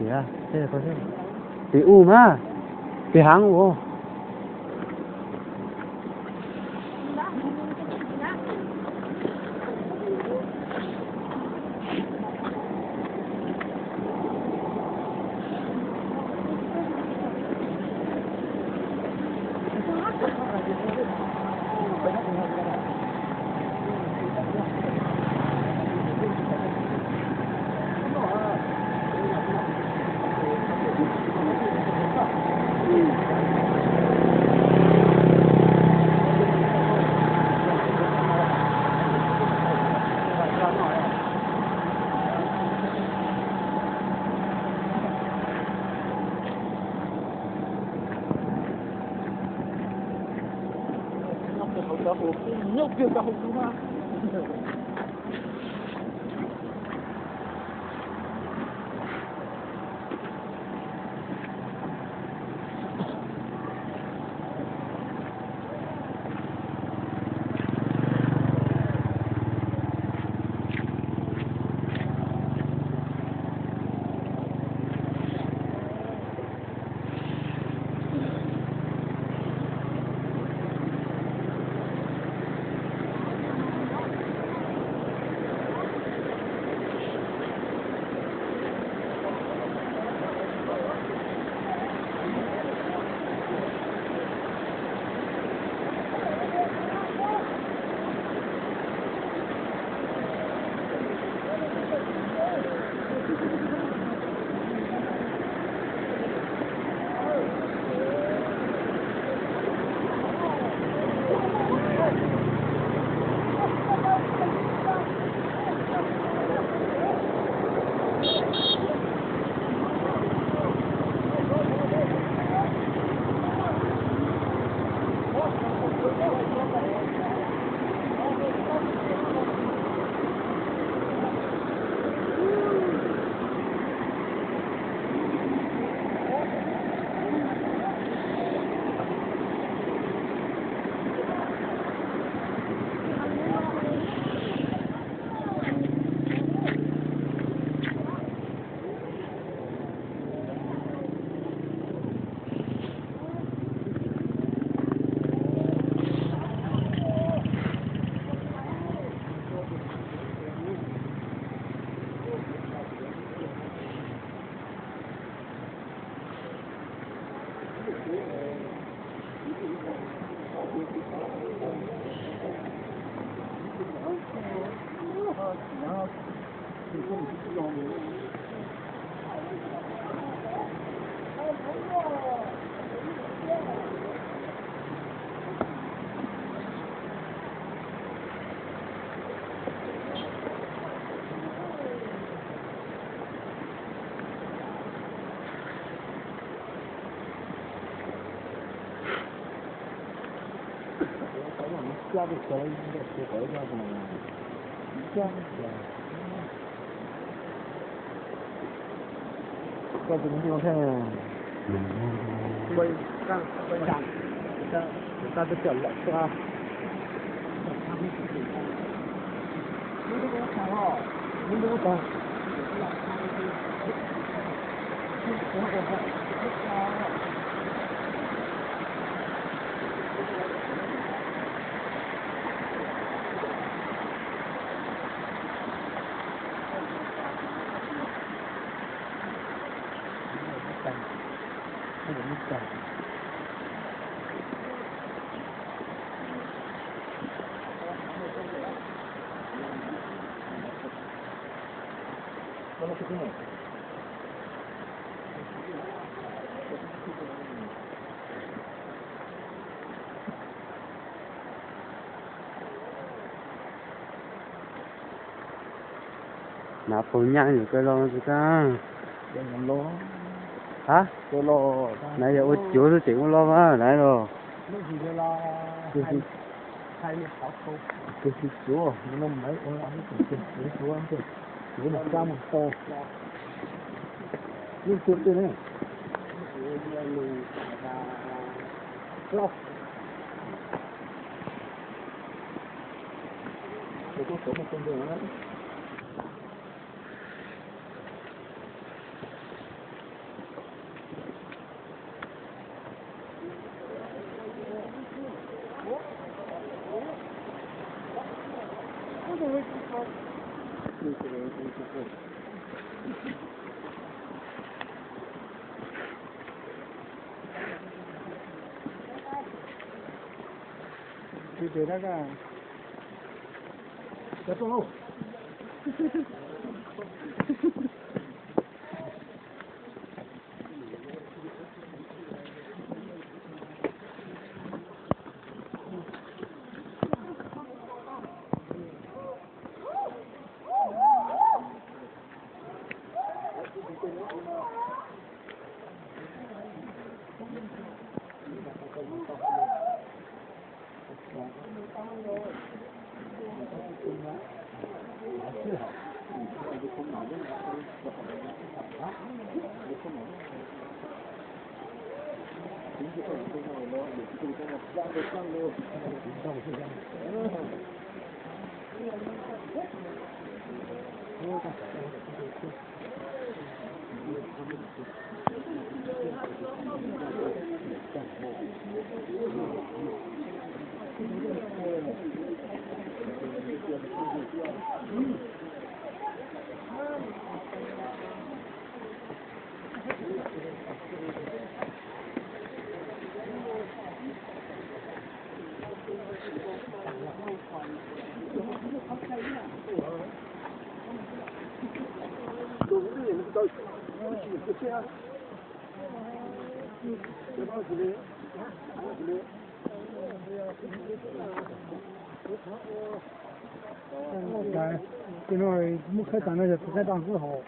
Tim, tim ub mas, tim heev ua. Nav paug nyaj nyuam kawg los tsis tag. Ha, nav yog ua cuav xwb tseem ua los mas nav los. Tus tsis cuav, tus tsis cuav, cuav mas kab mus tau. Lub cuav twg ne? Tus tub suav muaj tug ntug na. Ces no muab qhib tas no yog tus qab daj nqub hauv.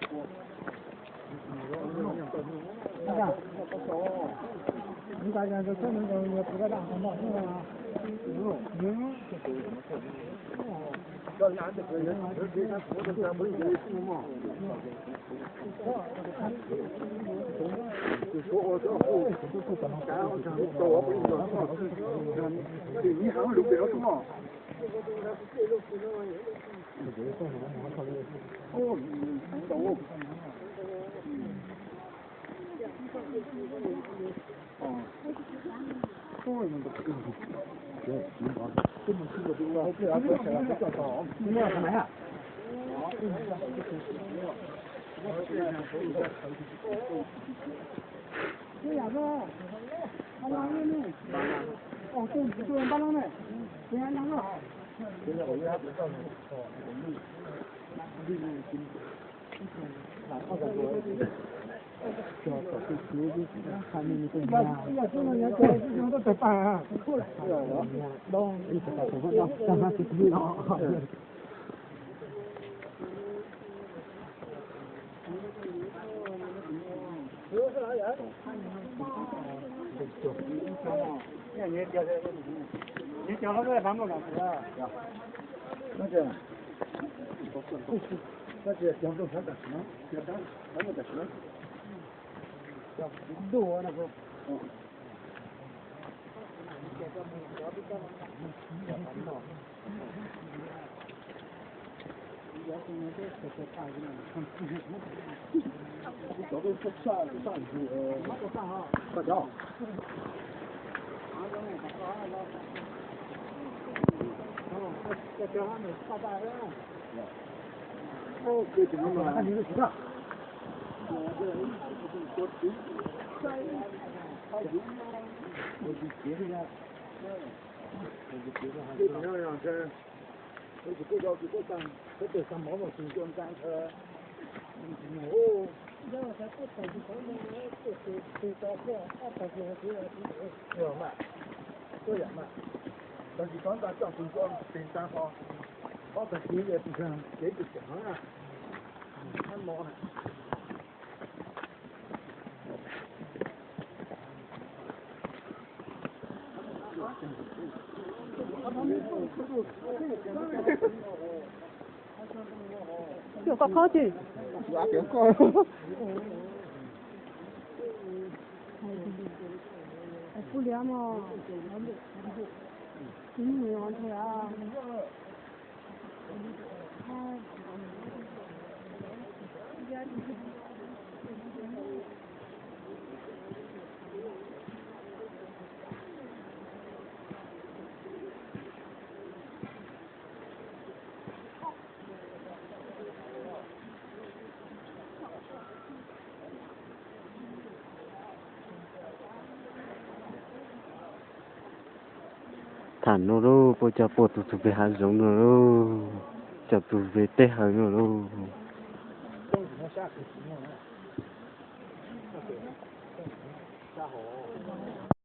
Tus kuj yog tus kuj tag, peb tes xa mov los tus cua ntxa ntawd. Tus tag tus tag tus tag tus tag, tag tus tag ntxa coj tus cua tes ntxa ho, ob tag kis ces tus tag kev tus tseem na, hab mov na. Cov koj qhob ces. Kuv liam no. Tham no lauj, puab coj puag tus tug peg hav zoov no lauj, coj tug peg teb hawm no lauj.